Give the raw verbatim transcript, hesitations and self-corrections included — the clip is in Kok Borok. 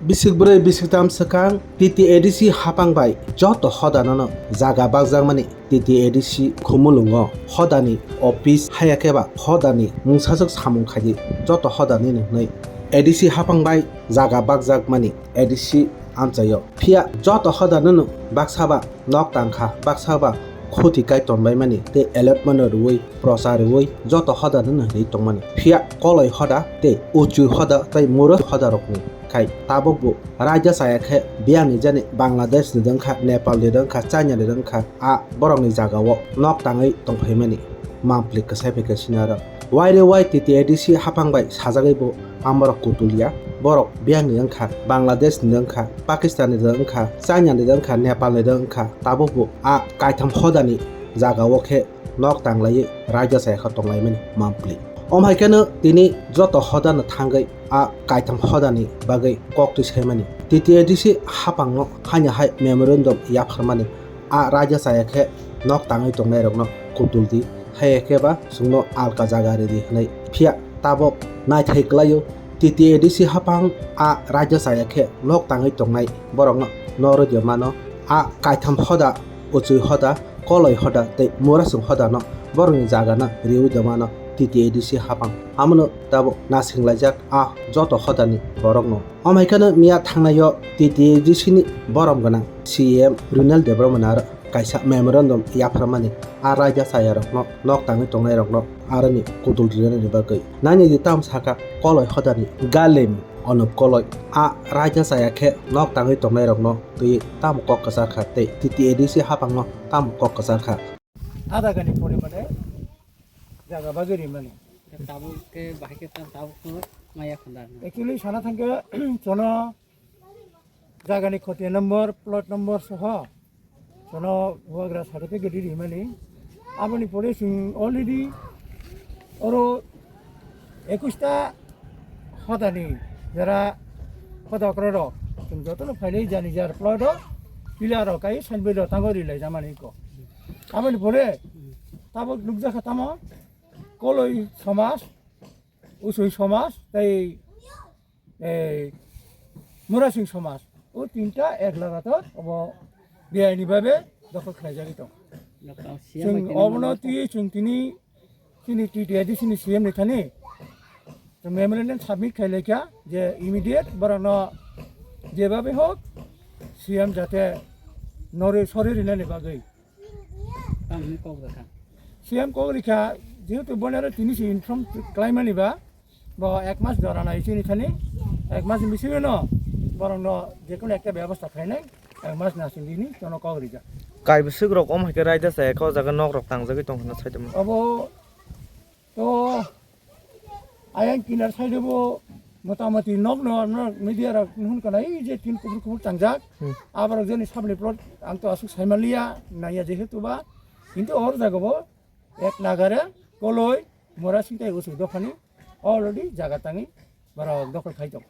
Bisik bwrwi bisik tam swkang T T A D C hapang bai joto hodanono jaga bakjakmani T T A D C Khumulwngo hodani office haya khe ba hodani mungsaswk samung khaidi joto hodanino hwnwi A D C hapang bai jaga bakjakmani A D C amchaio. Phiya joto hodanono baksa ba nok tangkha, baksa ba khuti kai tonbaimani tei allotment rwui, prochar rwui joto hodanono hwnwi tongmani. Phiya koloi hoda tei uchui hoda tei mura hodarokni khai tabukbo raida chaya khe biyangni jani Bangladesh ni dwngkha, Nepal ni dwngkha, China ni dwngkha, a borokni jagao nok tangwi tongphaimani mampli kwsai phaikha sinaro. Waire wai T T A D C hapang bai sajagwi bo amorok kutul ya. Borok biyangni wngkha, Bangladesh ni wngkha, Pakistan ni wngkha, China ni wngkha, Nepal ni wngkha, tabukbo a kaitham hodani jagao khe nok tanglaiwi raida chaya khe tonglaimani mampli. Om hai kheno tini joto hodano thangwi a kaitham hodani bagwi kok twi saimani. T T A D C hapangno haino hai memorandum yapharmani, a raida chaya khe nok tangwi tongnairokno kutul di, hai khe ba chwngno alka jaga ridi hwnwi. Phiya tabok naithai kwlaio, T T A D C hapang a raida chaya khe nok tangwi tongnai borokno norwdi mano. A kaitham hoda, uchui hoda, koloi hoda tei muraswng hodano borokni jagano riwi tongmano T T A D C hapang. Amono tabuk nasinglajak a joto hodani borokno. Om hai kheno miya thangnaio T T A D C ni borom gwnang C E M Rinal Debbarma aro kaisa memorandum yapharmani a raida chayarokno nok tangwi tongnairokno aroni kutul rinani bagwi. Nani di tam saka koloi hodani galim Onop Koloi a raida chaya khe nok tangwi tongnairokno twi tamo kok kwchar kha tei T T A D C hapangno tamo kok kwchar kha. Ada gani pore mane jaga bagwi rimani. Tabuk khe bahai khe ta tabuk khe maya khanda. Actually sana thangkhe jono jagani khotiya number, plot number soho jono bubagra certificate rimani. Aboni pore chwng already oro ekush ta hodani jara hoda okrorok chwng jotono phainai jani jar plot o pillar rok kai signboard rok tango rilai jamani ko. Aboni pore tabuk nukjakha tamo koloi somaj, usui somaj tei ei murasing somaj, o tinta ek lagator obo beaini babe dokhol khlaijagwi tong. Chwng obono twi chwng tini chini T T A D C ni C M ni thani memorandum submit khai laikha je immediate borokno jebabe hok C M jate norwi sori rinani bagwi. Tamo hwnwi kok rwkha. C M kok rikha, jehetu bonero tini si inform khlaimani ba, bo ek mas jora nai chini thani, ek mas bisingo no borokno jekono ekta bebostha khainai, ek mas na sindi ni jono kok rijak. Kaibwswk rok om hai khe raida chaya khe o jaga nok rok tangjagwi tong hwnna sai tongmo. Obo to ayang kinar side bo motamoti nok no, no media rok nuhun kana ei je tin kubur kubur tangjak. Hmm. Abar jeni sabni plot ang to asuk saimanliya naiya jehetu ba. Kintu or jaga bo ek nagare koloi mora singtai usuk dophani already jaga tangi bara dokhol khai tong.